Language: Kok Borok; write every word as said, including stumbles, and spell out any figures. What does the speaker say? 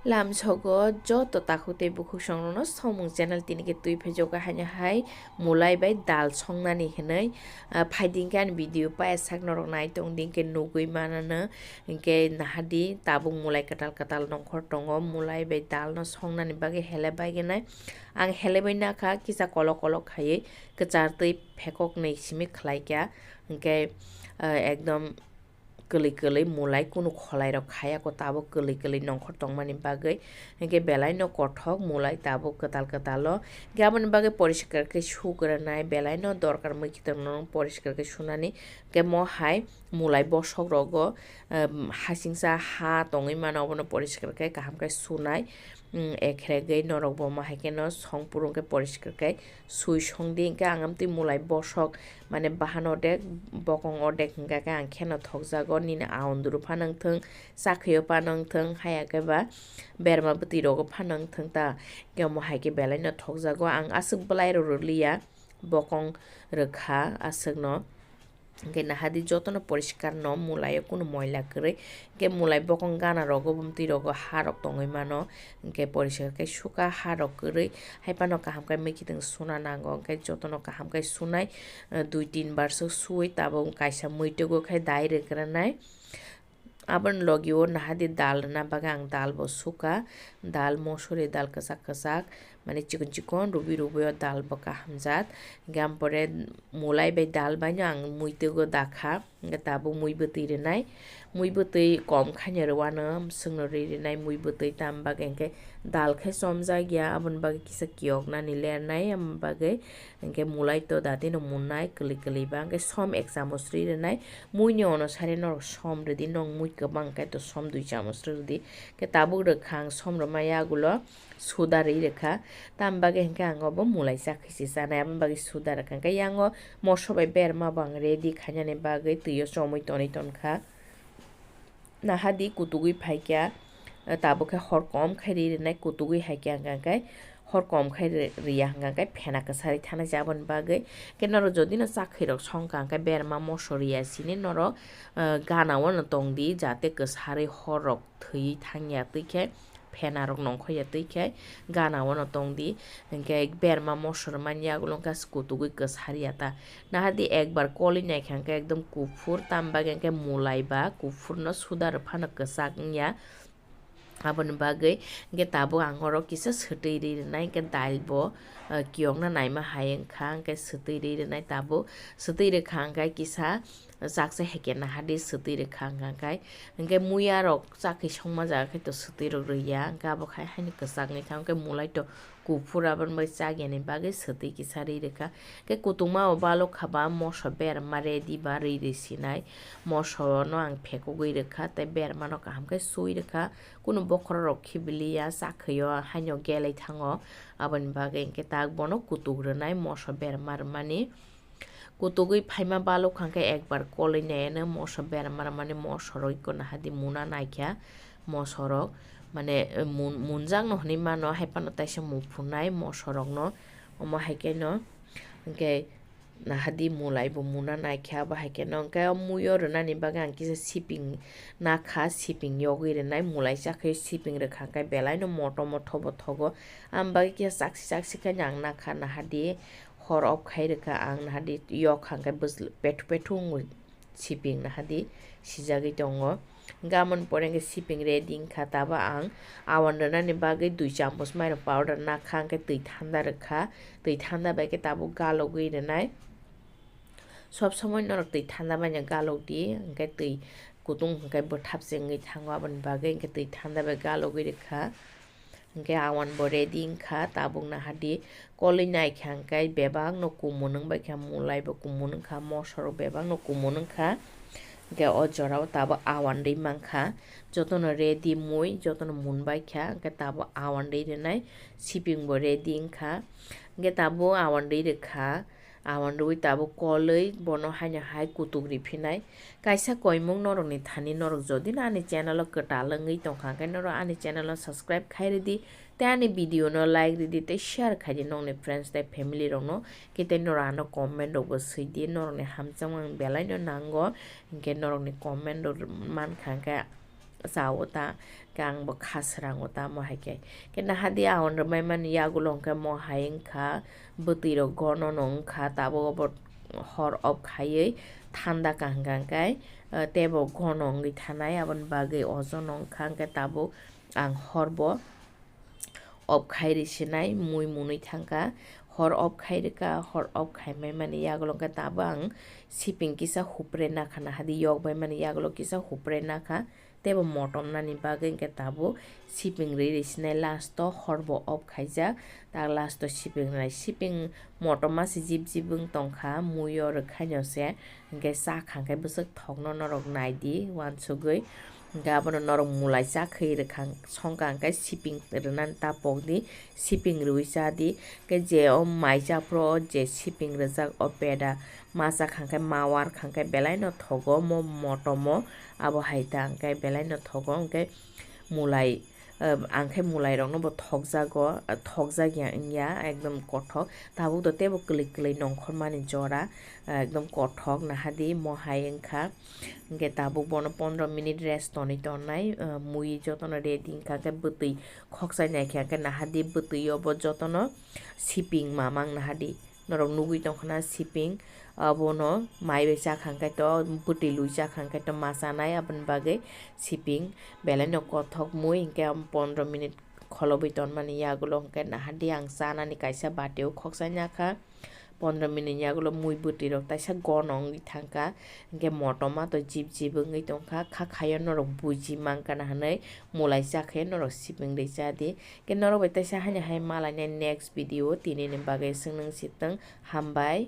Lamsogo joto takhuk tei bukhuk songrokno Somung channel tini khe twi phaijago haino hai mulai bai dal songnani hinwi, ah, phaidi hwnkhe ani video paya sak norok nai tongdi hwnkhe nugwi manano hwnkhe nahadi tabuk mulai kwtal kwtal nongkhor tongo mulai bai dalno songnani bagwi hele bai gwnai ang hele bai nakha kisa kolok kolok khaiwi kwchar twi phekoknwi simi khlaikha hwnkhe, ah, ekdom kwlwi kwlwi mulai kunu kholairok khayako tabuk kwlwi kwlwi nongkhor tongmani bagwi hwnkhe belaino kothok mulai tabuk kwtal kwtalo hwnkhe aboni bagwi poriskar khe sugranai belaino dorkar mui kitorno poriskar khe sunani hwnkhe mo hai mulai bosok rogo, um, hasingsa ha tongwi mano obono poriskar khe kaham khe sunai. Ekheregwi norokbo ma hai kheno songpurung khe poriskar khe sui songdi hwnkhe ang amtwi mulai bosok mane bahan odek bokong odek hwnkha khe ang kheno thokjago nini aonduru phano wngthung chakhwio phano wngthung haya khe ba berma bwtwi rogo phano wngthung ta hwnkhe omo hai khe belaino thokjago ang aswk bwlairok rwliya bokong rwkha aswkno. Hwnkhe nahadi jotono poriskar no mulai o kunu moila kwrwi hwnkhe mulai bokong gana rogo bumtwi rogo ha rok tongwi mano hwnkhe poriskar khe suka ha rok kwrwi hai phano kaham khe mui kiting suna nango hwnkhe jotono kaham khe sunai, eh, dui tin bar swk suwi tabuk kaisa muitwgo khe dai rwgranai. Aboni logi o nahadi dal rwna bagwi ang dal bo suka, dal mosori dal kwchak kwchak mane chikon chikon rubui rubui o dal bo kaham jat hwnkhe ampore mulai bai dal bai no ang muitwgo dakha hwnkhe tabuk mui bwtwi rwnai mui bwtwi kom khaino rwano swkno ri rwnai mui bwtwi tam bagwi hwnkhe dal khe chomjak ya aboni bagwi kisa kiyok nani lernai aboni bagwi. Hwnkhe mulai to datino munnai kwlwi kwlwi ba hwnkhe som ek chamos ri rwnai. Muini onusari norok som rwdi, nok mui kwbang khe to som dui chamos rwdi. Khe tabuk rwkha ang som rwma yagulo suda ri rwkha. Tam bagwi hwnkhe ang obo mulai chakhwi se chanai, aboni bagwi suda rwkha. Hwnkhe yango moso bai berma bo ang ready khainani bagwi twi o chomwi tonwi tonkha. Nahadi kutugwi phaikha, tabuk khe hor kom khai ri rwnai kutugwi haikhe hwnkha khe hor kom khai ri-, riya hwnkha khe phena kwsari thanai se aboni bagwi. Khe norok jodi no chakhwi rok songkha hwnkha berma moso riya sini norok, ah, gana o no tongdi jate kwsarwi hor rok thwi thangya twi khe phena rok nongkhoya twi khe gana o no tongdi. Hwnkhe berma moso rwmani yagulo wngkha kutugwi kwsari ya ta. Nahadi ekbar kolwi naikha hwnkhe ekdom kuphur, tam bagwi hwnkhe mulai ba kuphurno suda rw phano kwchak wngya. Aboni bagwi hwnkhe tabuk ang oro kisa swtwi ri rwnai, hwnkhe dal bo, ah, kiyokna naima hai wngkha, hwnkhe swtwi ri rwnai tabuk. Swtwi rwkha hwnkhe kisa chaksa heke nahadi swtwi rwkha hwnkha khe. Hwnkhe muya rok chakhwi songma jaga khe to swtwi rok rwya, hwnkhe abo khai haino kwchak wngkha, hwnkhe mulai to kuphur aboni bai chakyani bagwi swtwi kisa ri rwkha. Khe kutungma bo balok kha ba moso berma ready ba ri ri sinai. Moso no ang phekogwi rwkha tei berma no kaham khe sui rwkha. Kunu bokhorok rok khibiliya chakhwi o haino gelai thango. Aboni bagwi hwnkhe tak bono kutuk rwnai moso berma rwmani. Kutugwi phaima balok hwnkhe ekbar kolwi naiano moso berma rwmani moso rok iko nahadi muna naikha moso rok mane mun-, munjakno hwnwi mano haiphano taisa muphunai moso rokno omo haikhe no hwnkhe nahadi mulai bo muna naikha abo haikhe no hwnkhe o muio rwnani bagwi ang kisa siping nakha siping yogwi rwnai mulai chakhwi siping rwkha hwnkhe belaino moto motho bo thogo aboni bagwi kisa chaksi chaksi khe ang nakha nahadi. Hor off khai rwkha ang nahadi yok hwnkhe bwsl-, pethu pethu wngwi siping nahadi sijagwi tongo. Hwnkhe aboni pore hwnkhe siping ready wngkha tabo ang awan rwnani bagwi dui chamus mairok powder nakha hwnkhe twi thanda rwkha. Twi thanda bai khe tabuk galogwi rwnai. Sob somoi norok twi thanda baino galokdi hwnkhe twi kutung hwnkhe bwthap se wngwi thango aboni bagwi hwnkhe twi thanda bai galogwi rwkha. Hwnkhe awan bo ready wngkha, tabuk nahadi kolwi naikha hwnkhe bebakno kumun wngbaikha, mulai bo kumun wngkha, moso rok bebakno kumun wngkha. Hwnkhe o jorao tabuk awan ri mankha, jotono ready mui, jotono munbaikha, hwnkhe tabuk awan ri rwnai, siping bo ready wngkha. Hwnkhe tabuk awan ri rwkha, awan rwi tabuk kolwi bono haino hai kutuk ri phinai. Kaisa koimung norokni thani norok jodi no ani channel o kwtal wngwi tongkha hwnkhe norok ani channel o subscribe khai rwdi tei ani video no like rwdi tei share khaidi nokni friends tei family rokno khe tei norok ano comment rokbo swidi norokni hamjakmung belai no nango hwnkhe norokni comment rok mankha hwnkhe. Chao ta Khe ang bo kha srango tamo hai khe. Khe naha di aon rwmai mani yagulo hwnkhe mo hai wngkha, bwtwi rok gono no wngkha, tabuk obo hor off khaiwi thanda kaham kaham khe, eh, teibo gono wngwi thanai, aboni bagwi ojono wngkha, hwnkhe tabuk ang hor bo off khai rw sinai, mui munui thangkha, hor off khai rwkha, hor off khai mai mani yagulo hwnkhe tabuk ang siping kisa hupre nakha, naha di yok bai mani yagulo kisa hupre nakha. Teibo motom nani bagwi hwnkhe tabuk siping rwi rwi sinai, last o hor bo off khaijak, tak last o siping rwnai. Siping motom ma se jip jip wng tongkha, mui o rwkhaino se, hwnkhe cha khang khe bwswk thokno norok nai di uansugwi. Hwnkhe abono norok mulai cha khwi rwkhang songkha hwnkhe siping rwnani ta pok di, siping rwui cha di. Hwnkhe je o mai cha phuru o je siping rwjak o peda ma cha khang khe ma war khang khe belai no thogo mo motom o. Abo hai ta hwnkhe belai no thogo, hwnkhe mulai, eh, ang khe mulai rok no bo thokjago, eh, thokjak ya wngya ekdom kothok, tabuk do teibo kwlwi kwlwi nongkhor mani jora, eh, ekdom kothok naha di mo hai wngkha. Hwnkhe tabuk bono pondro minute rest tonwi tongnai, eh, mui jotono ready wngkha khe bwtwi khokchai nai khe, hwnkhe naha di bwtwi o bo jotono siping mamang naha di. Norok nugwi tongkha na siping, abono mai bai cha khang khe to, bwtwi lui cha khang khe to ma chanai, aboni bagwi siping belai no kothok mui, hwnkhe pondro minute kholobwi tonmani yagulo hwnkhe naha di ang chanani kaisa bati o khokchai nakha. Pondro minute yagulo mui bwtwi rok taisa gono wngwi thangkha, hwnkhe motom ma to jip jip wngwi tongkha, kha khaio norok buji mankha na hwnwi mulai cha khe norok siping rwi cha di. Khe norok bai taisa haino hai malainai next video, tinini bagwi swngwng sitwng, hambai.